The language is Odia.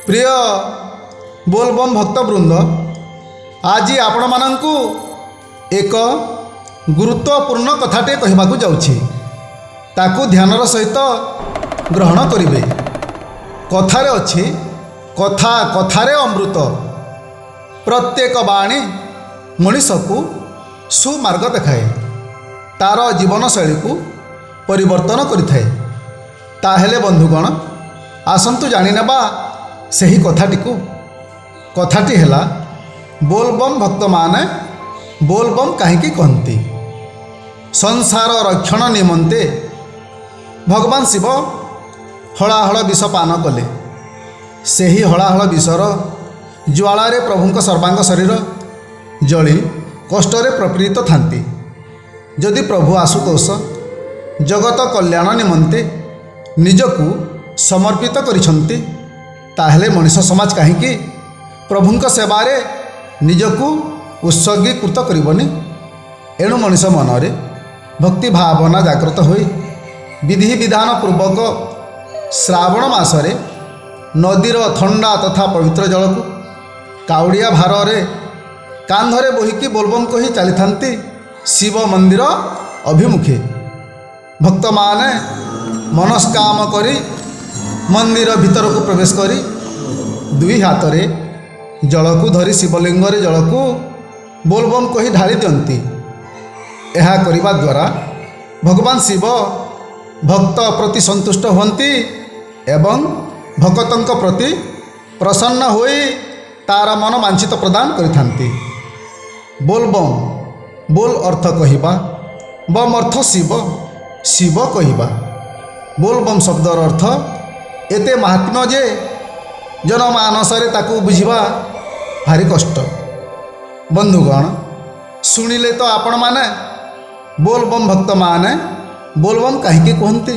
ପ୍ରିୟ ବୋଲବମ୍ ଭକ୍ତବୃନ୍ଦ, ଆଜି ଆପଣମାନଙ୍କୁ ଏକ ଗୁରୁତ୍ୱପୂର୍ଣ୍ଣ କଥାଟିଏ କହିବାକୁ ଯାଉଛି। ତାକୁ ଧ୍ୟାନର ସହିତ ଗ୍ରହଣ କରିବେ। କଥାରେ ଅଛି, କଥା କଥାରେ ଅମୃତ। ପ୍ରତ୍ୟେକ ବାଣୀ ମଣିଷକୁ ସୁମାର୍ଗ ଦେଖାଏ, ତାର ଜୀବନଶୈଳୀକୁ ପରିବର୍ତ୍ତନ କରିଥାଏ। ତାହେଲେ ବନ୍ଧୁଗଣ, ଆସନ୍ତୁ ଜାଣିନେବା ସେହି କଥାଟିକୁ। କଥାଟି ହେଲା, ବୋଲବମ୍ ଭକ୍ତମାନେ ବୋଲବମ୍ କାହିଁକି କହନ୍ତି? ସଂସାର ରକ୍ଷଣ ନିମନ୍ତେ ଭଗବାନ ଶିବ ହଳାହଳ ବିଷ ପାନ କଲେ। ସେହି ହଳାହଳ ବିଷର ଜ୍ୱାଳାରେ ପ୍ରଭୁଙ୍କ ସର୍ବାଙ୍ଗ ଶରୀର ଜଳି କଷ୍ଟରେ ପ୍ରପୀଡ଼ିତ ଥାନ୍ତି। ଯଦି ପ୍ରଭୁ ଆଶୁତୋଷ ଜଗତ କଲ୍ୟାଣ ନିମନ୍ତେ ନିଜକୁ ସମର୍ପିତ କରିଛନ୍ତି, ତାହେଲେ ମଣିଷ ସମାଜ କାହିଁକି ପ୍ରଭୁଙ୍କ ସେବାରେ ନିଜକୁ ଉତ୍ସର୍ଗୀକୃତ କରିବନି? ଏଣୁ ମଣିଷ ମନରେ ଭକ୍ତି ଭାବନା ଜାଗ୍ରତ ହୋଇ ବିଧି ବିଧାନ ପୂର୍ବକ ଶ୍ରାବଣ ମାସରେ ନଦୀର ଥଣ୍ଡା ତଥା ପବିତ୍ର ଜଳକୁ କାଉଡ଼ିଆ ଭାରରେ କାନ୍ଧରେ ବୋହିକି ବୋଲବମ୍ କହି ଚାଲିଥାନ୍ତି ଶିବ ମନ୍ଦିର ଅଭିମୁଖେ। ଭକ୍ତମାନେ ମନସ୍କାମ କରି ମନ୍ଦିର ଭିତରକୁ ପ୍ରବେଶ କରି ଦୁଇ ହାତରେ ଜଳକୁ ଧରି ଶିବଲିଙ୍ଗରେ ଜଳକୁ ବୋଲବମ୍ କହି ଢାଳି ଦିଅନ୍ତି। ଏହା କରିବା ଦ୍ୱାରା ଭଗବାନ ଶିବ ଭକ୍ତ ପ୍ରତି ସନ୍ତୁଷ୍ଟ ହୁଅନ୍ତି ଏବଂ ଭକ୍ତଙ୍କ ପ୍ରତି ପ୍ରସନ୍ନ ହୋଇ ତାର ମନ ବାଞ୍ଛିତ ପ୍ରଦାନ କରିଥାନ୍ତି। ବୋଲବମ୍, ବୋଲ ଅର୍ଥ କହିବା, ବମ୍ ଅର୍ଥ ଶିବ, ଶିବ କହିବା। ବୋଲବମ୍ ଶବ୍ଦର ଅର୍ଥ ଏତେ ମାହାତ୍ମ୍ୟ ଯେ ଜନମାନସରେ ତାକୁ ବୁଝିବା ଭାରି କଷ୍ଟ। ବନ୍ଧୁଗଣ, ଶୁଣିଲେ ତ ଆପଣମାନେ ବୋଲବମ୍ ଭକ୍ତମାନେ ବୋଲବମ୍ କାହିଁକି କୁହନ୍ତି?